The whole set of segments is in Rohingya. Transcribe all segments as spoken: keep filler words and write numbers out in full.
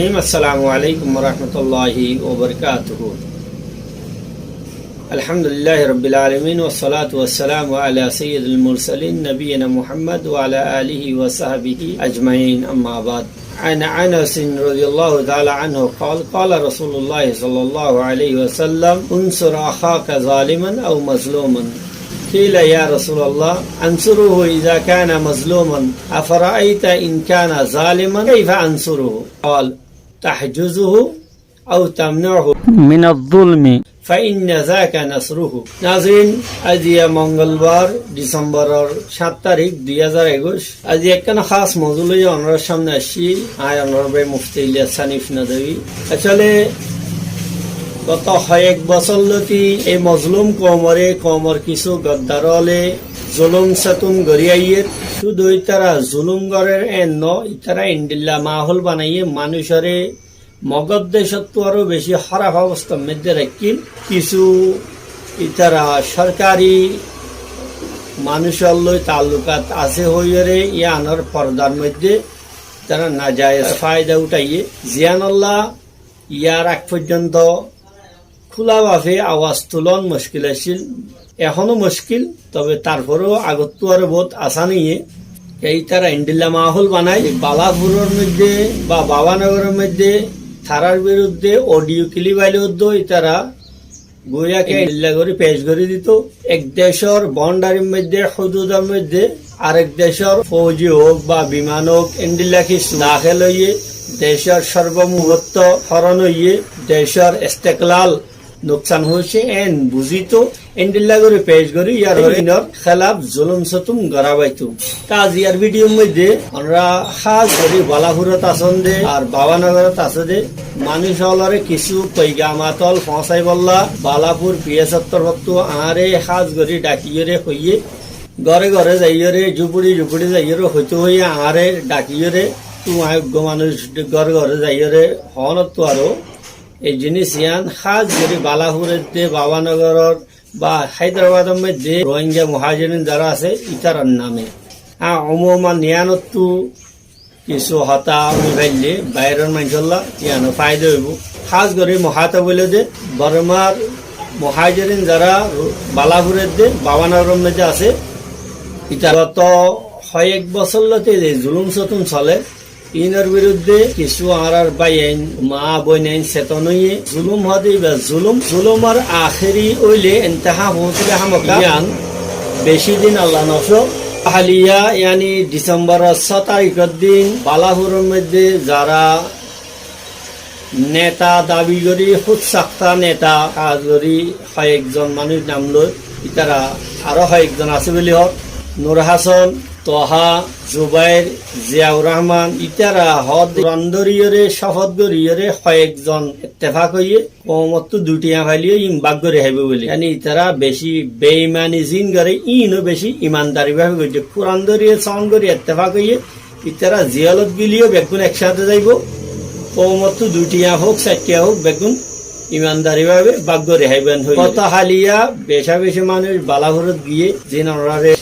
السلام عليكم ورحمة الله وبركاته. الحمد لله رب العالمين، والصلاة والسلام على سيد المرسلين نبينا محمد وعلى آله وصحبه أجمعين، أما بعد. عن أنس رضي الله تعالى عنه قال: قال رسول الله صلى الله عليه وسلم: انصر أخاك ظالما أو مظلوما. قيل: يا رسول الله، أنصره إذا كان مظلوما، أفرأيت إن كان ظالما، كيف أنصره؟ قال: تحجزه أو تمنعه من الظلم، فإن ذاك نصره. Nazirin, aijja mongolbar, Disembor cát tarík, dui házar ekuic. Aijja ekkán hás mozul loi onórar sámne aiccí, añí onórar bái Mufti Ilyas Hanif Nadwi. Asóle goto hoyek bosór lóti ei mozlum koumoré, koumor kissú goddar ókkole zulum setum gorí aiyér. Cúdu ítara zulum gorér én no, ítara endilla mahól banaiyé manúicoré Mogór decóttu aró beci hóraf obostár moiddé raikkíl. Kissú ítara sorkari manúicor loi taallukat asé hoiyóre yíanor fordar moiddé ítara nazayes faida uçáiye. Ziyánolla yar ag foijjonto kúla bafe awaz tulón muckil accíl, ehóno muckil, tobe tarforó agottú aró bout asán óiye. Ítara endilla mahól banai, Balapuror moiddé ba Babanogoror moiddé tarár birudde odiyo kilip aile uddó ítara goiyá ke endilla gorí pec gorí dito. Ek decór boundarir moiddé, hududor moiddé, arek decór fouji óuk ba biman óuk, endilla kissú dahél óiye, decór sorbomuhúrto hóron óiye, decór esteklal nuksan hoiccé én buzito, endilla gorí pec gorí yar fore inor hélaf zulum setum gorá baitu. Te aijjar bidiyór moiddé onóra hás gorí Balapurot asón dé ar Babanogorot asé dé manúic ókkolore kissú foigamat ókkol foóñsaibolla Balapur piyesor torfóttu añáre hás gorí dhakiyóre hoiyé, góre góre zaiyóre, zupuri zupuri zaiyóre hoitó hoiyé añáre dhakiyóre, tuáñí eggúa manúic góre góre zaiyóre hoónottu aró ei jinis yían hás gorí Balapur edde, Babanogoror ba Háidrabador moiddé Rohingya muhajirin zará asé, ítarar name. Á, umuman yíanottú kissú hotá ói faille bairor maincólla yíano faida óibo. Hás gorí muhátab óilde Bormar muhajirin zará Balapur edde, Babanogoror moiddé asé, ítara goto hoyek bosór lóti ze zulum setum solér, inor birudde kissú añárar báiyain, maa boinain seton óiye. Zulum hoóde íba zulum. Zulumor ahéri óile entehá foóñsile hámaka. Yían beci din Alla no só. Háliya, yáni Disemboror só tarikor din Balapuror moiddé zará neta dabi gorí, húd sakta neta, hás gorí hoyek zon manúic nam loi, ítara aró hoyek zon asé buli hoór, Nur Hasan, Toha, Zubair, Ziyaur Rahman, ítara hoódde Kuran dóriyóre, cófot goríyóre hoyek zon ettefak óiye, koumottú dui thiañ faileyó ín bák gorí háibo buli. Yáni ítara beci beimani zin goré, íno beci imandari bábe goijjé. Kuran dóriyóre, sóon gorí ettefak óiye, ítara ziyólot gileyó beggún eksáñte zaibo, koumottú dui thiañ houk, sair thiañ houk, beggún imandari bábe bák gorí háibo hoiyé. Goto háliya beca beci manúic Balapurot giyé, zin onoráre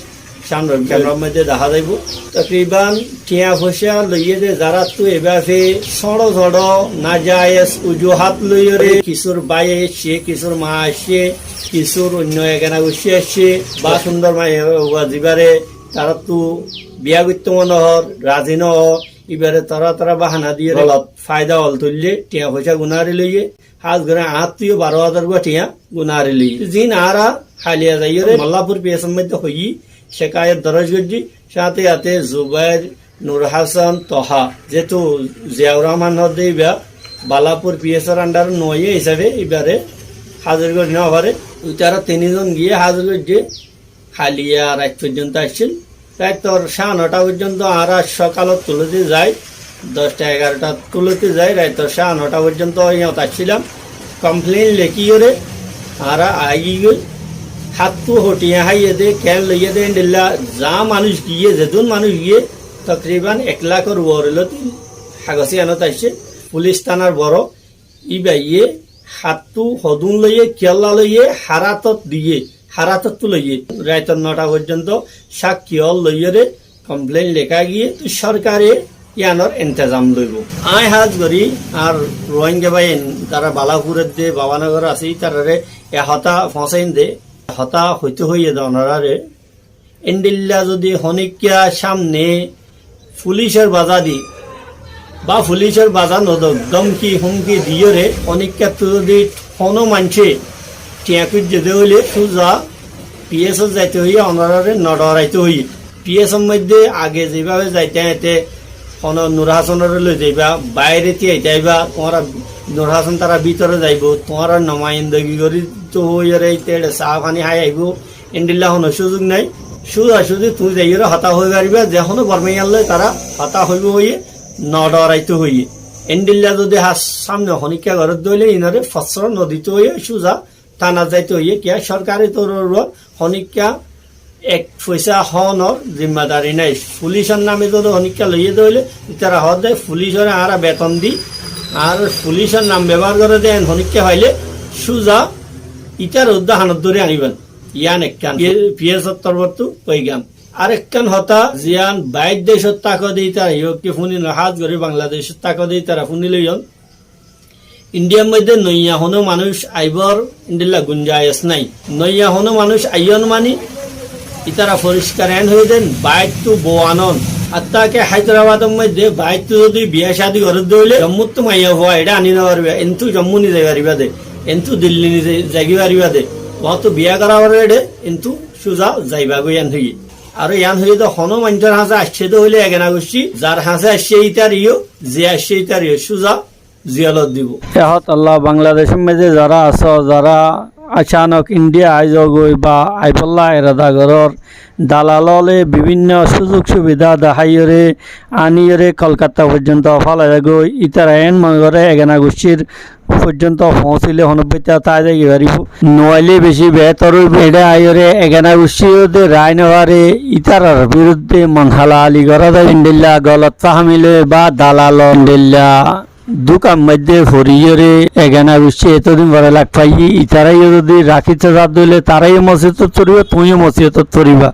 cámrar moiddé dahá zaibo. Tokriban thiañ foicá loiyé dé zaráttu eibáfe sóñço sóñço nazayes ujuhát loiyóre kissúr bái aiccé, kissúr maa aiccé, kissúr oinno egana guccí aiccé, ba cúndor maiya uwa zibáre taráttu biyá goittó mone hoór, razi no ó, íbare torá torá bahana diyóre golot faida ókkol tuillé, thiañ foicá gunári loiyé, hás gorí añáttu yó baró házar gua thiañ gunári loiyé. Zin añára háliya zaiyóre Mollapur piyesor moiddé hoiyí, cekayot doros goijjí, sáñte sáñte Zubair, Nur Hasan, Toha, zehetu Ziyaur Rahman hoódde íba Balapur piyesor andar no óiye hísafe íbare házir gorí no fare. Ítara tin zon giyé házir goijjé. Háliya rait foijjonto aiccíl. Raitor sá notá foijjonto añára sókalot tulóti zai, doc tha egaró tha tulóti zai, raitor sá notá foijjonto yíñot aiccílam. Komplain lekíyore añára aigígoi. Háttú hothiyá háiye dé, keén loiyé dé, endilla za manúic giyé, zedún manúic giyé, tokriban ek lakor uore lóti hagos yíanot aiccé. Fulic tánar boro, íbaye háttú hodún loiyé, kiyólla loiyé, háratot diyé, háratóttu loiyé. Raitor notá foijjonto cák kiyól loiyóre komplain leká giyé. Toi sorkare Yíanor intezam loibo. Aññí hás gorí añár Rohingya báiyain, tará Balapur edde, Babanagor asé, ítararé e hotá foóñsaiyum dé, hotá hoitó hoiyé dé onoráre. Endilla zodi honíkka sámne fulícor bazá di, ba fulícor bazá nodók, dómki-hómki diyóre, honíkkattú zodi honó maincé thiañ kúijje dé óile, súza piyésot zaito hoiyé, onoráre nodhoraito hoiyé. Piyésor moidde age zeibábe zaito aññí, honó Nur Hásonoré loi zaibá, baáire tíaita aibá, tuáñra Nur Háson tará bítore zaibou, tuáñra nomayandagi gorí to hoiyóre íte eçe saá faní hái aibóu, endilla honó cúzuk nái. Cúza cúzi tuñí zaiyóre hotá hoi faribá, ze honó Bormaiyar loi tará hotá hoibóu hoiyé, nodhoraito hoiyé. Endilla zodi hás sámne honíkka goré dé óile, inoré fosró nodito hoiyé, cúza tánat zaito hoiyé. Kiyá, sorkari torfór uore honíkka ek foisá hoónor zimmadari nái. Fulícor name zodi honíkka loiyé dé óile, ítara hoó dé fulícore añára beton di, ar fulícor nam bebohár goré dé en honíkka faile, súza ítara uddá hanot dóri aníban. Yían ekkán piyé-, piyésor torfóttu hoigiyum. Arekkán hotá, ziyán baáir decót táko dé ítara yó ki fúni no, hás gorí Bangladecót táko dé ítara fúni loiyón. Indiyar moidde noiya honó manúic aibór endilla gunjaic nái. Noiya honó manúic aiyón mani, ítara foriskar en hoiyé dé, baáittu bou anon. Hatta ke Háidrabador moidde baáittu zodi biyá cádi goré dé óile, Jommúttu maiyafua eçé aní no faribá, entú Jommú nizai faribá dé, entú Dilli nizai, zaigói faribá dé. Uáñttu biyá gorá foré eçé, entú cúza zaibá goi yían hoiyé. Aró yían hoiyé dé, honó maincór hañsé aiccé dé óile egena guccí, zar hañsé aiccé ítaré yó, ze aiccé ítaré yó, cúza ziyalot dibou. E hotálla Bangladecór moidde zará asó, zará acanok Indiya aizogói ba aibólla erada gorór, dalal ókkole bibinno cúzuk cúbida daháiyoré, aníyoré Kolkatta foijjonto félai diyé goi, ítara en mone goré egena guccír foijjonto foóñsile honó báitta tái zai faribóu. Noóile bicí beétor óibou. Eçé aiyóre egena guccíye dé rai no faré, ítarar birudde monhala ali gorá zai. Endilla golot fáhami loi ba dalalor endilla dúkar moidde foriyóre egena guccíye etodin fore lak faiyé, ítarare yó zodi rakíto zar dé óile, tarare yó mosibótot foribóu, tuñí yó mosibótot foribá.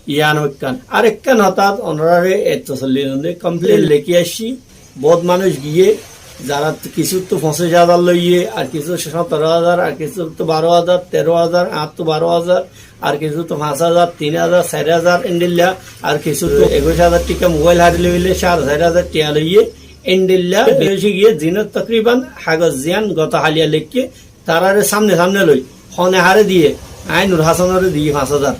Yían ekkán. Arekkán hotá, onoráre etto solli nonde komplain lekí aiccí. Bout manúic giyé, zaráttu kissúttu foñsíc házar loiyé, ar kissú sóñtoro házar, ar kissúttu baró házar, teró házar, añáttu baró házar, ar kissúttu fañs házar, tin házar, sair házar, endilla, ar kissúttu ekuic házar tiañ mobáil hári loiyé, sáre sair házar tiañ loiyé, endilla beci giyé, zinor tokriban hagos ziyán goto háliya leikké, tarare sámne sámne loi, hone hare diyé, aññí Nur Hásonoré diyí fañs házar.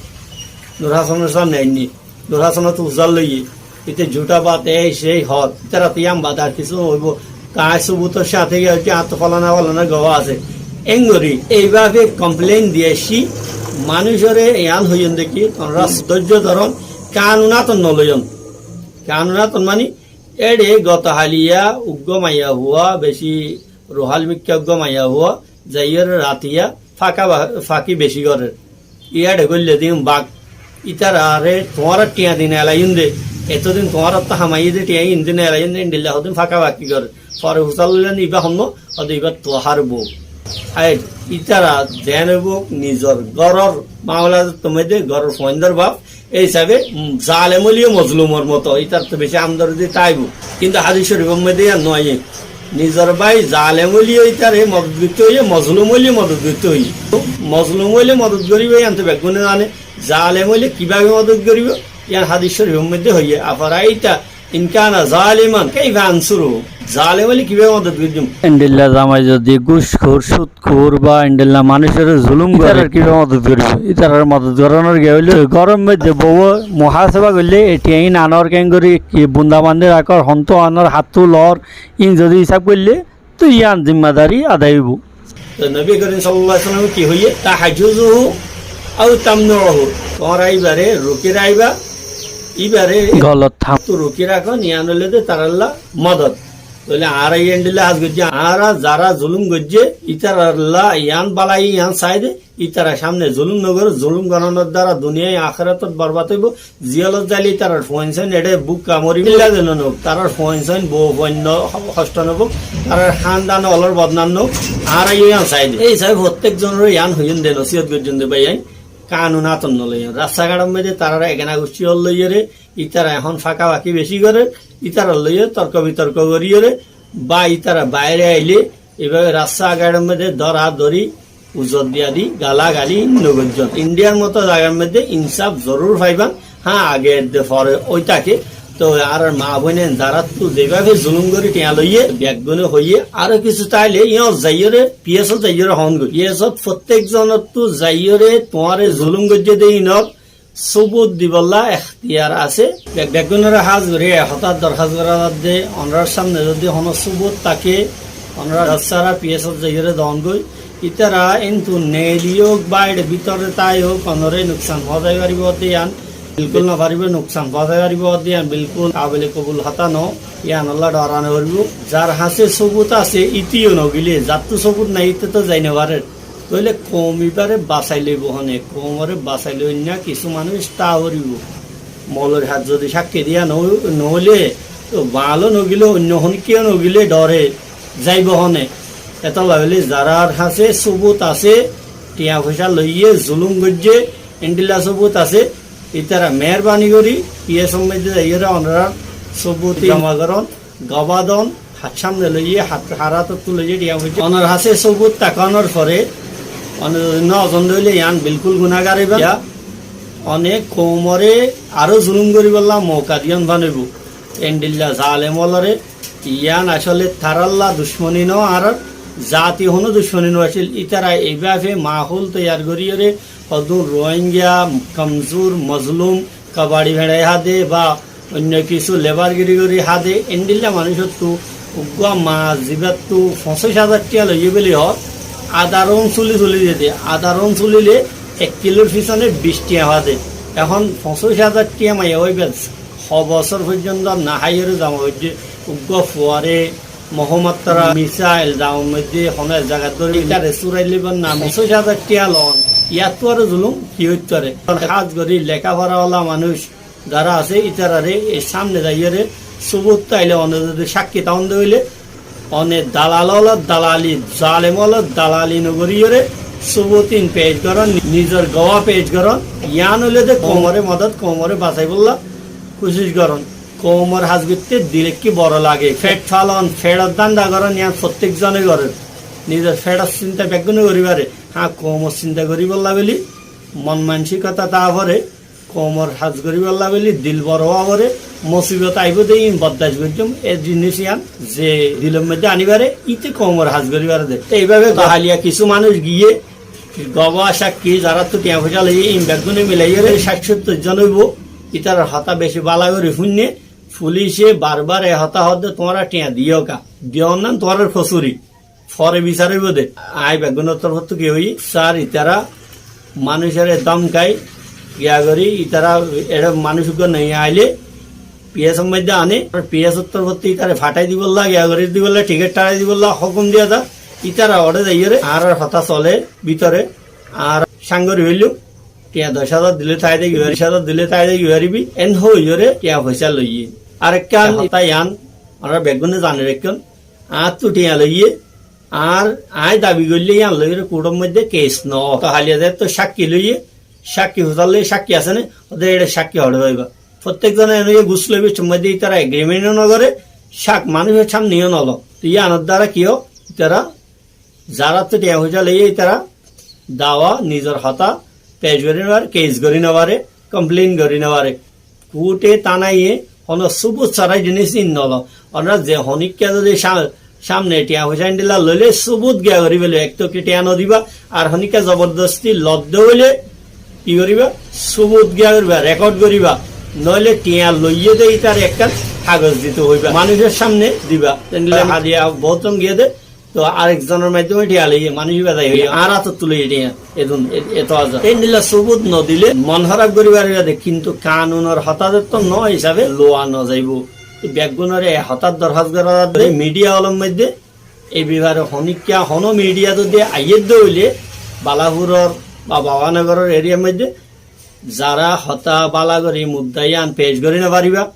Nur Hásonoré sámne ainní, Nur Hásonottú uzar loiyé. Íte juthá bat, ei sei hoór, ítarattú yían bade ar kissú no óibou. Tói aññí subutor sáte giyé hoiccé, añáttu fólana fólana guwá asé. Engorí, eibábe komplain di aiccí, manúicoré yián hoiyón dé ki, onorá dóijjo dóron, kanun átot noloiyón. Kanun átot mani, éçe goto háliya uggúa maiyafua, beci ruhál mikká uggúa maiyafua, zaiyóre ratiya fáka ba-, fáki beci gorér. Yíañçe goillé dé bák. Ítarare tuáñrar tiañ di nelaiyúm dé, etodin tuáñrattú hamaiyé dé tiañ ín di nelaiyúm dé, endilla hoódin fáka fáki gorér. Fore fusár loilé ibá honnúa, hoóde ibá tuáñr bou. Ar ítara zeén óibou nizor góror mamela tomaidé góror fuaindor baf, ei hísabe, um, zalem óileyo mozlumor moto, ítarattu beci hamdordi táibo. Kintu hádis córifor moidde yían no aiyé. Nizor bái zalem óileyo ítare modot goittó hoiyé, mozlum óileyo modot goittó hoiyé. Mozlum óile modot goríbo, yían to beggúne zane. Zalem óile kibábe modot goríbo, yían hádis córifor moidde hoiyé. Afaraita in kana zaliman kaifa ansuruhu. Zalem óile kibábe modot goijjum? Endilla zamai zodi gúckhór, sút Kur ba endilla manúicoré zulúm goré, ítarar kibá modot goríbo? Ítarar modot gorónor giyé óile, góror moidde bouwe muhásaba goillé, e tiañ ín anor keéngorí, ki bunda bandi rakór, hontú anor, háttú loór, ín zodi hísab goillé, tói yían zimmadari adai óibo. Tói nobi korim sallallahu alaihi wasallame ki hoiyé? Tahjuzuhu au tamnuhu. Tuáñra íbaré ruki raikba, íbaré golot ham. Tói ruki rakón, yían óilde taralla modot. Tóile añára yían endilla ham goijjí, añára zará zulúm goijjé, ítaralla yían bálai, yían saái de, ítara sámne zulúm nogoré, zulúm gorónor duara duniyai akératot borbad óibo, ziyólot zailé ítarar fuain sóin eçé búka mori billa de no noóuk, tarár fuain sóin bou fuain no hosto nofóuk, tarár hándan ólor bodnam noóuk, añára yó yían saái de. Ei hísabe fottek zonoré yían hoiyúm de, nosiyot goijjúm de bái aññí. kanun átot noloiyon. Rasta gaçor moidde tarare egena gucci ol loiyore, itara ehón fakafaki beci gorer, itara loiye torko bitorko goriyore, ba itara baire aile, eibabe rasta gaçor moidde dora dori, uzor diya di, gala gali nogoijjon. Indiyar moto zagar moidde insaf zorur faiban, ha, age edde fore oi take. To añárar ma boine zarattu zebábe zulum gori tiañ loiye, beggune hoiye, aro kisu taile iñot zaiyore, P S ot zaiyore hon goi. P S ot fottek zonottu zaiyore tuáre zulum goijje de inor subut dibolla ektiyar asé. Be-, beggunore hás gori e hotá dorhas gora zadde, onorar samne zodi hono subut take, onora sára P S ot zaiyore don goi. Itara intu neeli ok, baire bitore tai ok, onore nuksan fosai faribo de iyan bilkul no faribo, nuksan fosai faribo de iyan bilkul kabile kobul hotá no, iyanolla dorano foribo. Zar hásé subut asé, itiyo no gile, zattu subut nai, ite to zai no farer. Toile koum ibare basai loibo hone, koumore basai loinna kisu manúic ta foribo. Molor hat zodi sakki diya no, no óile, to balo no gile, oinno honikkeyo no gile dore zaibo hone. Etolla buli zarar hásé subut asé, tiañ foisa loiye zulum goijje, endilla subut asé, itara meherbani gori, P S or moidde zaiyore onorar subut joma goron. Gobá don, hát samne loiye, hát, hár átottu loiye, tiañ foisa. Onor hásé subut tákanor fore, one zodi no zon de óile iyan bilkul gunagar iba. Ya, one koumore aro zulum goribolla mouka diyon banoibo. Endilla zalem olore, iyan asole taralla ducmoni no, añárar zati hono ducmoni no acil. Itara eibabe mahol toiyar goriyore, hodún Rohingya, kamzur, mozlum, kabadi feñçai há de ba oinno kisu lebar giri gori há de, endilla manúicottu uggúa ma zibattu foñsíc házar tiañ loiye buli hoó, adaron suli suli de de, adaron sulile ek kilor fisone bic tiañ fa de. Ehón foñsíc házar tiañ maiyafuaye ho bosór foijjonto no háiyore zoma goijje, uggúa fuare Mohammad tara misail zamor moidde hono ek zagat dóri itare suraillibar name foñsíc házar tiañ lon, iyattu aro zulum ki óit fare? Ehón hás gori lekafora ola manúic zara asé, itarare e samne zaiyore subut taile one zodi sakki taon de óile, one dalal olor dalali, zalem olor dalali no goriyore subut in pec goron, nizor gobá pec goron, iyan óile de koumore modot, koumore basaibolla kucíc goron. Koumor hás goitte dil ekki boro lage, fet falon, fetor danda goron, iyan fottek zone gorer. Nizor fetor sinta beggune gori fare, ha, koumor sinta goribolla buli mon mansikota ta fore, koumor hás goribolla buli dil boro ówa fore, musibot aibo de iín bordac goijjum, e jinis iyan ze dilor moidde ani fare, ite koumor hás gori fare de. Te eibabe haliya kisu manúic giye, gobá sakki, zarattu tiañ foisa loiye, iín beggune milaiyore cáit sottor zon óibo, itarar hotá beci bála gori fúinne, fulice bar bar e hotá hoó de, tuáñra tiañ diyo ka? Diyon nan tuáñrar kosuri. Fore bisar óibo de. Añí beggunor torfottu ki hoiyi? Sar, itara manúicore domkai, giya gori, itara ere manúic uggúa no aile, P S or moidde ane, P S or torfottu itare fathai dibolla, giya gori dibolla, tiket tarai dibolla hókum diya za. Itara ore zaiyore, añárar hotá sole bitore, añára cang gori hoillum, tiañ doc házar dile tai de giyari, bic házar dile tai de giyaribi, en hoiyore tiañ foisa loiye. Arekkán hotá iyan, añára beggune zani raikkon, añáttu tiañ loiye, ar añí dabi goille iyan loiyore kuthor moidde kes no. To haliya de to sakki loiye, sakki fusar loiye, sakki asé ne? Ode ere sakki hoçe faiba. Fottek zone ene gus loibe, moidde itara agreement o no gore, sak manúicor samne o no lo. To iyanor dara ki ó? Itara zarattu tiañ foisa loiye, itara dawa nizor hotá pec gori no fare, kes gori no fare, complain gori no fare. Kute tanaye hono subut sára jinis in no lo. Onora ze honikka zodi sa-, samne tiañ foisa endilla loile subut giya gori felo, ek to ki tiañ no diba, ar honikka zobordosti lodde óile ki goriba? Subut giya goriba, rekod goriba. Noile tiañ loiye de itar ekkán kagos dito hoiba, manúicor samne diba. Endilla haliya bout zon giye de, to arek zonor maiddome tiañ loiye, manúic ibá zai hoiye, añár átottu loiye tiañ, edun, e-, eto aza. Endilla subut no dile mon hóraf gori fariba de, kintu kanunor hotá de to no hísabe lowa no zaibo. Beggunore e hotár dorhas gora de, midiya ólor moidde e befare honikka hono midiya zodi aiyé de óile, Balapuror ba Babanogoror eriyar moidde zara hotá bála gori mudda iyan pec gori no fariba,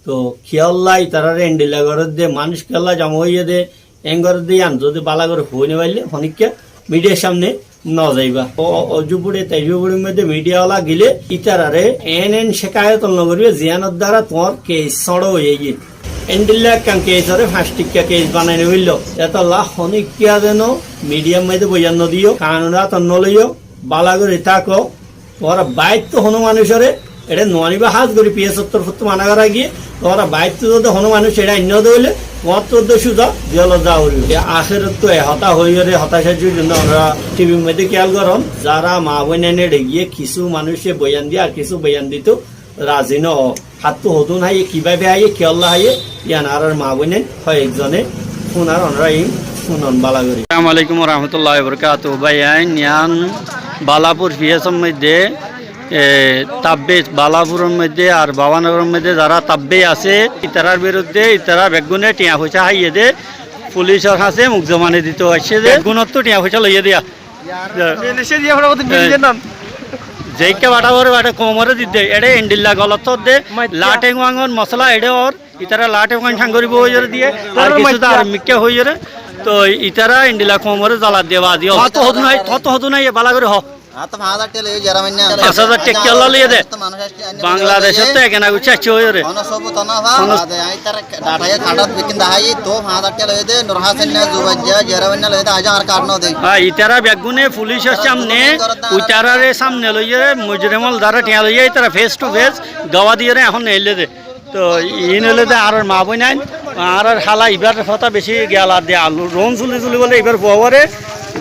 to kiyólla itarare endilla gorer de, manúic kiyólla zoma óiye de, en gorer de, iyan zodi bála gori hoi no faille, honikka midiyar samne no zaiba. O, o, o, jubude, te jubude moidde media ola gile, itarare en en cekayot no goriba, ziyanor dara tuáñr kes sóñço ói aiyé. Endilla ekkán kes ore fañs tikka kes banai no óillo. Etolla honikka zeno media moidde boyan no diyo, kanun ot no loiyo, bála gori táko. Tuáñra baittú hono manúicore eçé no aniba, hás gori P S or torfóttu mana gora giyé. Tuáñra baittú zodi hono manúic eçé ainno de óile, tuáñrttu de cúza jelo za óibo. E ahérottú e hotá hoiyóre, hotá céc óiye de, onora T Vr moidde kéyal gorón, zara maa boinain eçé giyé kissú manúice boyan diye ar kissú boyan ditou razi no. Háttú hodún háiye, kibábe háiye, kiyólla háiye, yián añárar maa boinain hoyek zone fúnar, onora iín fúnon bála gori. Assalamu alaikum warahmatullahi wabarakatuhu. Báiyain, yián Balapur P S or moidde, e, tabbé, Balapuror moidde ar Babanagoror moidde zara tabbé asé, itarar birudde, itara beggúne tiañ foicá háiye de, fulicor hañsé muk zomani ditou aiccé de, beggúnottú tiañ foicá loiyé de. Zeikka baṭa bore baṭa koumore didde, eçé endilla golot ódde, Latheng Wangor mosola eçé ór, itara Latheng Wang cangori boiyóre diye, ar kissú de ar mikká hoiyóre, to itara endilla koumore zalat diye bazi ó. Tuáñttu hodún hái, tuáñttu hodún hái, bála gori ho. Fañs házar tiañ kiyólla loiyé de? Bangladecóttu ekena goiccé aiccé hoiyóre. Hono sobut no fa, hono baade añí tar data ye card ot bekkín dahái, to fañs házar tiañ loiyé de, Nur Hasan ne, Zubair ne, Jera ne loiyé de, aijjó añár card no de. Há, itara beggúne fulicor samne, itarare samne loiyóre, mujrim ol zara tiañ loiyé, itara face to face gawá diyóre ehón neille de. To iín óile de añárar maa boinain, añárar hála ibár hotá beci giyal ar de, alu roún suli suli bóle ibár fua uore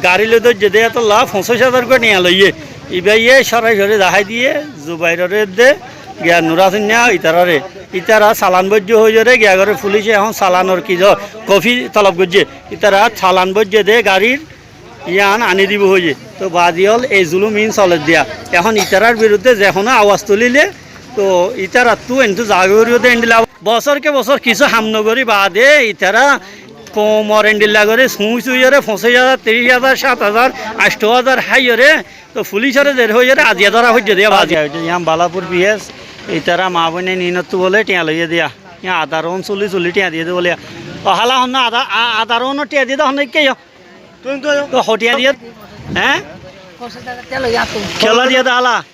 gari loi dóijje de, etolla foñsíc házar goi tiañ loiyé. Ibáye sorasori dahái diye, Zubairore de giya Nur Hasan ne itarare. Itara salan boijje hoiyóre giya gore fulice ehón salanor ki zo, kofi tolob goijje. Itara salan boijje de garir, yián aní dibo hoiyé. To bazi ól, ei zulum iín soler diya. Ehón itarar birudde ze hono awaz tulile, to itarattú entú zaga goribo de endilla. Bosór ke bosór kissú ham no gori baade itara koumor endilla gori suñi suiyóre foñsíc házar, tiríc házar, sát házar, añctó házar háiyóre, to fulicore zer hoiyóre aziya dóra foijje de bazi. Yián Balapur P S, itara maa boinain iínottú bóle tiañ loiyé de. Yián ada roún suli suli tiañ diyé de bóle. O hála honnúa ada, a-, ada roúnor tiañ diyé de honnúa ikká yo. Tuñí to, to hotiya diyé? Hé? Kiyólla diyé de hala?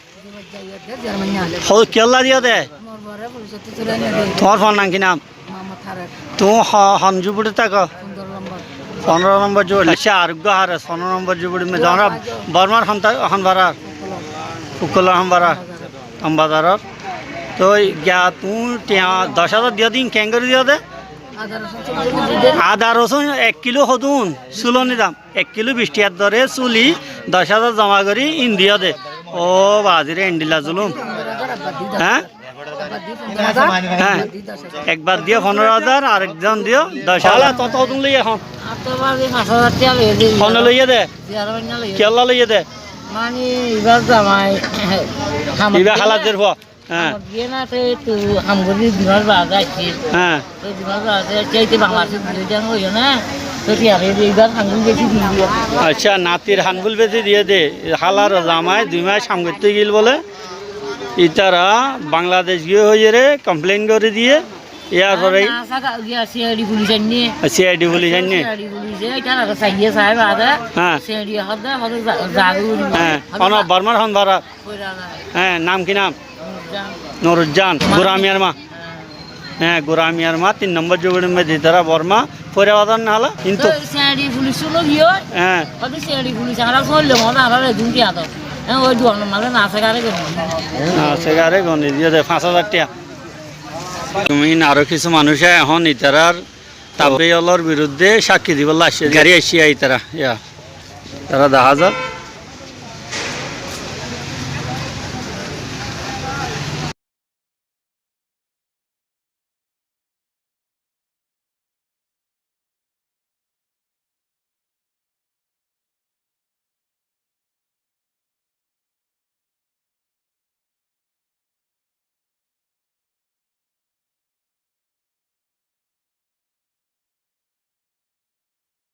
Ho, kiyólla diyé de? Tuáñr fuar nam ki nam? Tuñí ho-, hon jubuçit táko? Fondoro nombor jubuçit. Accá, ar uggwá hare, fondoro nombor jubuçit. Bormar hon ta-, hon farar? Ukkolor hon farar? Ambazaror. Toi giya tuñí tiañ doc házar diyó de, iín keéngori diyó de? Ada rosun ek kilo hodún, suloni dam. Ek kilo bic tiañ dóre suli, doc házar zoma gorí iín diyó de. Ó bazire, endilla zulum. Há? Há. Ekbar diyó fondoro házar, arek zon diyó doc házar. Hala, tuñí hodún loiyé hon? Hone loiyé de? Kiyólla loiyé de? Mani, ibar zamai, ibá hálar zerfua. Há. Amar biye na te tu ham gori di mas baade aiccí. Há. Te di mas baade aiccí, te Bangladesh gori jang hoiye na. Te ki are di ibar hanbul beci di diye. Accá, natir hanbul beci diye de. Hálar zamai dui mas ham goitte gil bole. Itara Bangladesh giye hoiyere complain gori diye. Yar fore na saka, iya, C I D police ainne. C I D police ainne. C I D police, e, kena saiye saib ada. Há. C I D hodde, hodde za-, zaru. Há. Hodde ono za- Bormar hon farar? Há, nam ki nam? Nurjan. Nurjan. Gura Miyar ma. Há. Há, Gura Miyar ma, tin nombor jubuçir moidde itara Borma. Foira bazar na hala? Kintu to C I D police uno ki oi? Há. Hodde C I D police, añára soille mone, añára redun ki ato. Há, oi duan male na se gare goni. Na se gare goni, diye de fañs házar tiañ. Tuñí aró kissú manúic ehón itarar tabbe ólor birudde sakki dibolla aiccé, gari aiccé itara, ya. Tara dahá zar,